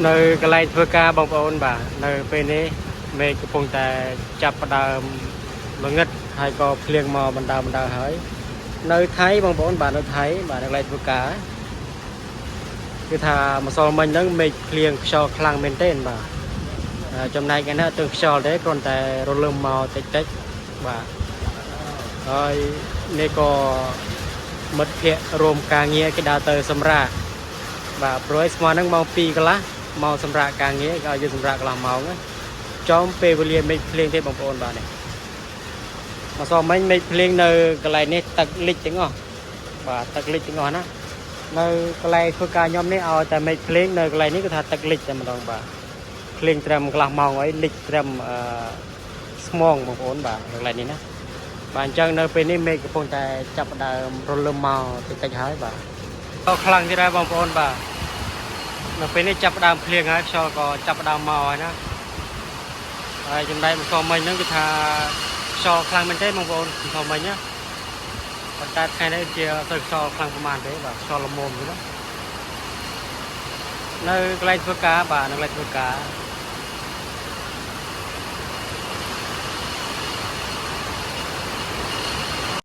នៅកន្លែងធ្វើការបងប្អូនបាទនៅពេលនេះមេឃកំពុងតែចាប់ផ្ដើមងងឹតហើយក៏ភ្លៀងមកបណ្ដើបណ្ដើហើយនៅថៃបងប្អូនបាទនៅថៃបាទនៅកន្លែងធ្វើការគឺថាម្សិលមិញហ្នឹងមេឃភ្លៀងខ្យល់ខ្លាំងមែនទែនបាទហើយចំណែកឯនេះអត់ទៅខ្យល់ទេគ្រាន់តែរលឹមមកតិចតិចៗបាទហើយនេះក៏មិត្តភ័ក្តិរួមការងារគេដើរទៅសម្រាក បាទព្រោះឯស្មោះហ្នឹងម៉ោង2កន្លះមកសម្រាប់ការងារក៏ឲ្យយើងសម្រាប់កន្លះម៉ោងណាចំពេលវេលាមេឃភ្លៀងទេបងប្អូនបាទនេះមកសមមិញមេឃភ្លៀងនៅកន្លែងនេះទឹកលិចទាំងអស់បាទទឹកលិចទាំងអស់ណានៅកន្លែងធ្វើការខ្ញុំនេះឲ្យតែមេឃភ្លៀងនៅកន្លែងនេះគឺថាទឹកលិចតែម្ដងបាទភ្លៀងត្រឹមកន្លះម៉ោងអីលិចត្រឹមអឺស្មងបងប្អូនបាទនៅកន្លែងនេះណាបាទអញ្ចឹងនៅពេលនេះមេឃកំពុងតែចាប់ផ្ដើមរលឹមមកតិចៗហើយបាទខ្លាំងទៀតហើយបងប្អូនបាទ នៅពេលនេះចាប់ផ្ដើមភ្លៀងហើយខ្យល់ក៏ចាប់ផ្ដើមមកហើយណាហើយចំណែកម្សិលមិញហ្នឹងគឺថាខ្យល់ខ្លាំងមែនទេបងប្អូនម្សិលមិញណាប៉ុន្តែថ្ងៃនេះជាអត់ទៅខ្យល់ខ្លាំងប្រហែលទេបាទខ្យល់ល្មមទេណានៅកន្លែងធ្វើការបាទនៅកន្លែងធ្វើការ